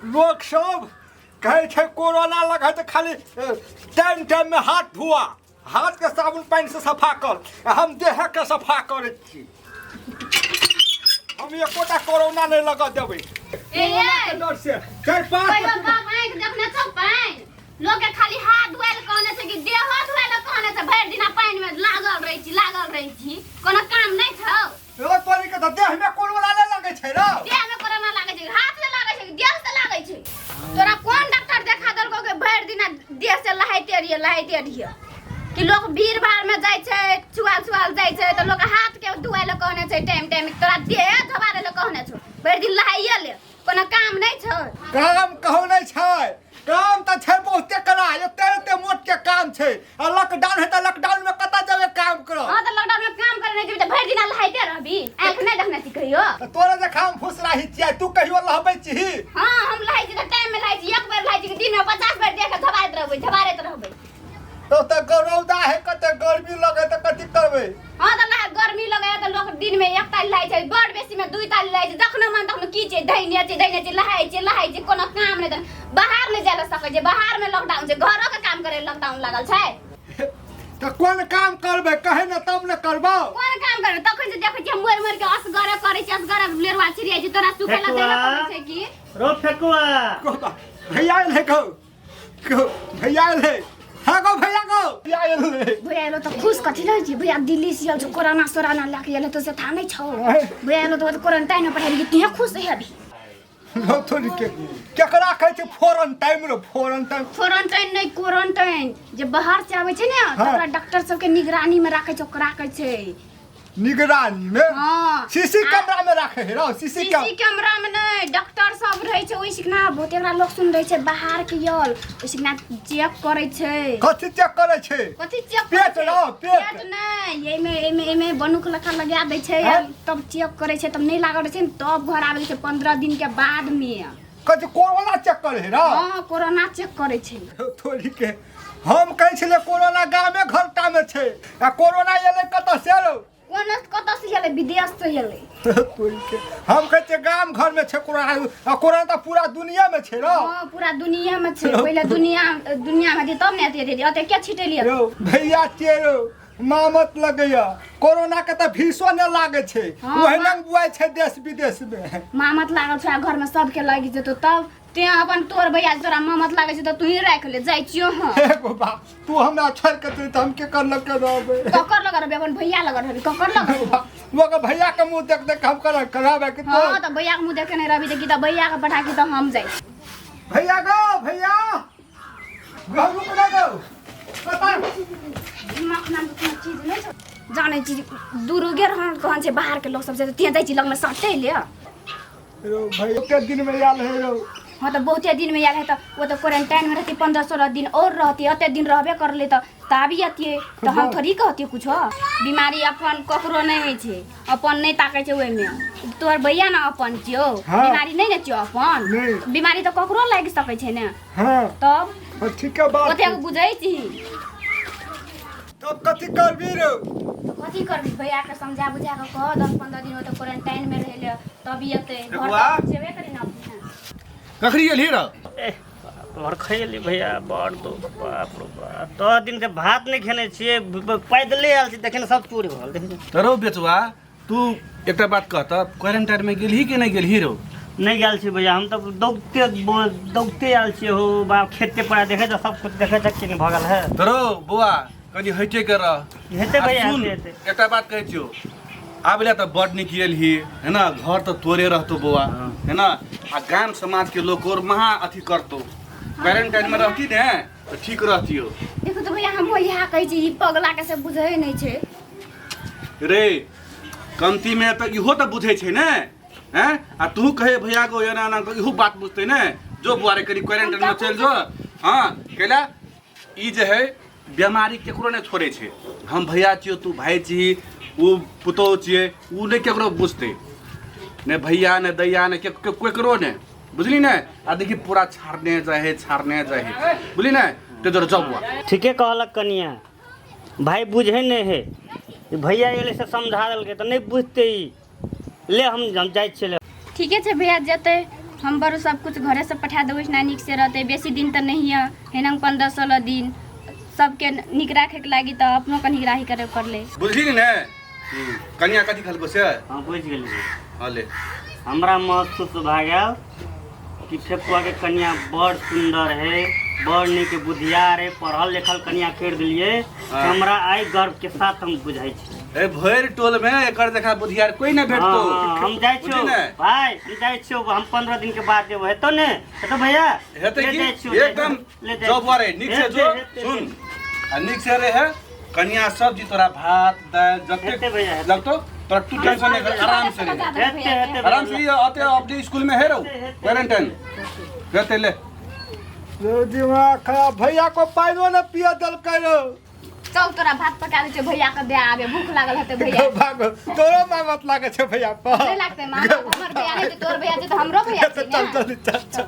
लोक सब कहै छै कोरोना लग है तऽ खाली टाइम टाइम में हाथ धोआ, हाथ के साबुन पानि से सफा कर। आ हम देह के सफा करै छी, हम एकोटा कोरोना नहि लगऽ देबै। ए, ए। के डर से चारि पाँच कहियो बाप आँखि देखने छौ पानि? लोक के खाली हाथ धोए लए कहने छै कि देहो धोए लए कहने छै? भरि दिना पानि में लागल रहै छी, लागल रहै छी, कोनो काम नहि छौ? रो तोरी के तऽ देह में कोरोना नहि लगै छै रो। देह में कोरोना लागै छै, हाथ से लागै छै कि देह से लागै छै? तोरा कोन डॉक्टर देखा देलकौ कि भरि दिना देह से लहाइते रहिए, लहाइते रहिए? कि लोक भीड़ भाड़ में जाइ छै, छुआल छुआल जाइ छै तऽ लोक हाथ के धुआइ लए कहने छै टाइम टाइम, तोरा देह धोबा लए कहने छौ? भरि दिन लहाइए ले, कोनो काम नहि छौ? काम कहू नहि छै, काम तऽ छै बहुते करा, एते एते मोट के काम छै। आ लॉकडाउन है तऽ लॉकडाउन में कतऽ जेबै काम करऽ? हाँ, तऽ लॉकडाउन में काम करे नहि जेबी तऽ भरि दिना लहाइते रहबी? आँखि नहि देखने छी कहियो? तऽ तोरे देखा हम फुसराही छियै, तू कहियो लहबै छिही? हाँ, हम लहाइ छी तऽ टाइम में लहाइ छी। एक बेर लहाइ छी कि दिन में 50 बेर देख के झबारैत रहबै, झबारैत रहबै? तो तऽ रौदा है, कते गर्मी लगे तऽ कथी करबै? हाँ, तऽ लहा गर्मी लगे तऽ लोक दिन में एक ताली लहाइ छै, बड़ बेसी में दुई ताली लहाइ छै। जखनो मन तखनो की छै धैने छै, धैने छै, लहाइ छै, लहाइ छै। कोनो काम नहि तऽ बाहर नहि जाय लए सकै छै, बाहर में लॉकडाउन छै, घरो के काम करे लॉकडाउन लागल छै। तऽ कोन काम करबै, कहे ने तब ने करबौ। कोन काम करबै? तखन से देखै छियै मरि मरि के असगरे करै छै, असगरे लेरुआ छिड़ियाइ छै। तोरा सुखै लए दै लए पड़ै छै की? रो फेकुआ। भैया एलै, कहू कहू, भैया एलै। हाँ गो भैया, गो भैया एलै। भैया एलो तऽ खुश कथी रहै छी? भैया दिल्ली से आयल छौ, कोरोना सोराना लए के एलो तऽ से था नहि छौ। भैया एलो तऽ क्वारंटाइन में पठाबी, तुहे खुश हेबी। लो थोड़ी के केकरा कहै छै फोरन टाइम रो, फोरन टाइम? क्वारंटाइन नहि, क्वारंटाइन जे बाहर से आबै छै ने, तकरा डॉक्टर सबके निगरानी में राखै छै, ओकरा कहै छै। निगरानी में? हाँ। सीसी कैमरा में राखे है रो? सीसी सीसी कैमरा में नहीं, डॉक्टर सब रहै छै। ओहि सिखना बहुत एकरा लोग सुन रहै छै बाहर के यल, ओहि सिखना चेक करै छै। कथी चेक करै छै? कथी चेक? पेट रो, पेट। पेट नहि, एहिमे एहिमे एहिमे बनुक लखा लगा दै छै। हैं? तब चेक करै छै, तब नहि लागल रहै छै ने, तब घर आबै छै 15 दिन के बाद में। कथी कोरोना चेक करे है रो? हाँ, कोरोना चेक करै छै। थोड़ी के हम कहै छलियै कोरोना गामे घरटा में छै, आ कोरोना एलै कतऽ से रो? कोन कतऽ से एलै? विदेश से एलै। तोरी के हम कहै छियै गाम घर में छै कोरोना, आ कोरोना तऽ पूरा दुनिया में छै रो। हाँ, पूरा दुनिया में छै। पहिले दुनिया दुनिया में तब ने एते एते एते के छिटेलियै? यौ भैया के यौ मामत लगैया, कोरोना के तऽ भीसो नहि लागै छै। ओहिना बुआइ छै देश विदेश में। मामत लागल छै आ घर में सबके लागि जेतौ तब तें अपन तोर भैया तोरा मामत लागै छै तऽ तू ही राखि ले, जाइ छियो हम। हे बाबा, तू हमरा छोड़ के तू तऽ हम के कर लग के रहबै? ककर लग रहबै? अपन भैया लग रहबै, ककर लग रहबै? ओकर भैया के मुंह देख देख के हम कर रहबै कि तू? हाँ, तऽ भैया के मुंह देखे नहि रहबी तऽ की? तऽ भैया के पठा के तऽ हम जाइ छी। भैया गो, भैया गो, रुक ना गो, कतऽ? दिमाग नाम के कोनो चीज नहि छौ। जानै छी दूर गेल हन, कहन छै बाहर के लोक सब छै, तऽ जाइ छी लगमे सटे ले। रो भाई, कते दिन में आयल है रो? हाँ, तऽ बहुते दिन में आयल है, तऽ ओ तऽ क्वारंटाइन में रहती, 15-16 दिन और रहती। एते दिन रहबे करले तऽ आबि जतियै तऽ हम थोड़ी कहतियै कुछो। बीमारी अपन ककरो नहि होइ छै, अपन नहि ताकै छै ओहिमे। तोहर भैया ने अपन छियौ। बीमारी नहि ने छियौ अपन। नहि। बीमारी तऽ ककरो लागि सकै छै ने। तब हाँ, ठीके बात। ओतेक बुझै छी। तब कथी करबी रो? तऽ कथी करबी? भैयाके समझा बुझा कऽ कह, 10-15 दिन ओतऽ क्वारंटाइन में रहै ले तब एतै घर। बउआ। तऽ जेबे करी ने अपने। कखनी एलही रह? एह, घर खैली भैया, बड़ दुख, बाप रो बाप। 10 दिन के भात नहि खेने छियै, पैदले आयल छी। देखिन सब चूर भऽ गेल, देखिन। तऽ रौ बेचुआ, तू एकटा बात कह तऽ, क्वारंटाइन में गेलही कि नहि गेलही रौ? नहि गेल छी भैया, हम तऽ दौगते दौगते आयल छियै हो बाप। खेते पर देखै छ, सब कुछ देखै छ, कि भऽ गेल है। तऽ रौ बौआ, कनि हइटे के रह। हेतै आ भैया। सुन, हेतै, हेतै। एकटा बात कहै छियौ, आब ले तऽ बड नीक एलही है ना, घर तऽ तोरे रहतौ बौआ, है ना? आ गाम समाज के लोक और महा अथी करतौ। क्वारंटाइन में रहती ने तऽ ठीक रहतियौ। देखो तऽ भैया, हमहूँ इएह कहै छी, ई पगला के से बुझै नहि छै। रे, कमती में तऽ इहो तऽ बुझै छै ने, हैं? आ तू कहे भैया गो एना एना, तऽ इहो बात बुझतै ने। जो बुआ रे, कनि क्वारंटाइन में चलि जो। हाँ, कैला ई जे है बीमारी केकरो नहि छोड़ै छै। हम भैया छियौ, तू भाय छिही, ओ पुतोहु छियै, ओ नहि केकरो बुझतै, ने भैया ने दैया ने केकरो ने, बुझली ने? आ देखी पूरा छाड़ने जाइ है, छाड़ने जाइ है, बुझली ने? ताहि दुआरे जाउ बुआ। ठीके कहलक कनिया, भाय बुझै नहि है। ई भैया एलै से समझा देलकै, तऽ नहि बुझतै ई। ले, हम जाइ छियै, ले। ठीके छै भैया, जेतै हम बरु सब कुछ घरे से पठा देबै ना नीक से रहतै। बेसी दिन तऽ नहीं है, हेना 15-16 दिन सबके नीक राखे के लागी तऽ अपनो के निगरानी करे पड़लै। बुझली ने कनिया कथी खलको से? हाँ, बुझि गेलियै। हाँ ले। हमरा महसूस भए गेल कि फेकुआ के कनिया बड़ सुंदर है, बड़ नीक बुधियार है, पढ़ल लिखल कनिया कर दिलियै। हाँ। हमरा आइ गर्व के साथ हम बुझाइ छी। ए भरि टोल में एकर देखा बुधियार कोई नहीं भेटतो। हाँ, हम जाइ छियौ। बुझली ने? भाई, हम जाइ छियौ, हम 15 दिन के बाद जेबो, हेतौ ने? हेतौ भैया? हेतै ले की? जाइ छियौ, एकदम। ले जाइ जो बुआ रे, नीक से हेतै, जो हेतै, सुन आ नीक से रहे कनिया सब्जी तोरा भात दाल जते हेतै भैया, हेतै। लगतो तोरा, तू टेंशन नहीं कर, आराम से रहे। हेतै, हेतै। आराम से आते अपने स्कूल में है रहो क्वारंटाइन हेतै ले। रो दिमाग खराब, भैया को पानिओ ने पिया देलकै रो। चल तोरा भात पका दै छियौ, भैया के दे आबे, भूख लागल हेतै भैया। भागो, तोरो मामत लागै छै भैया पर। नहि लागतै मामा? हमर भैया नहि छै, तोर भैया छै तऽ हमरो भैया छै चल ने। चल चल चल।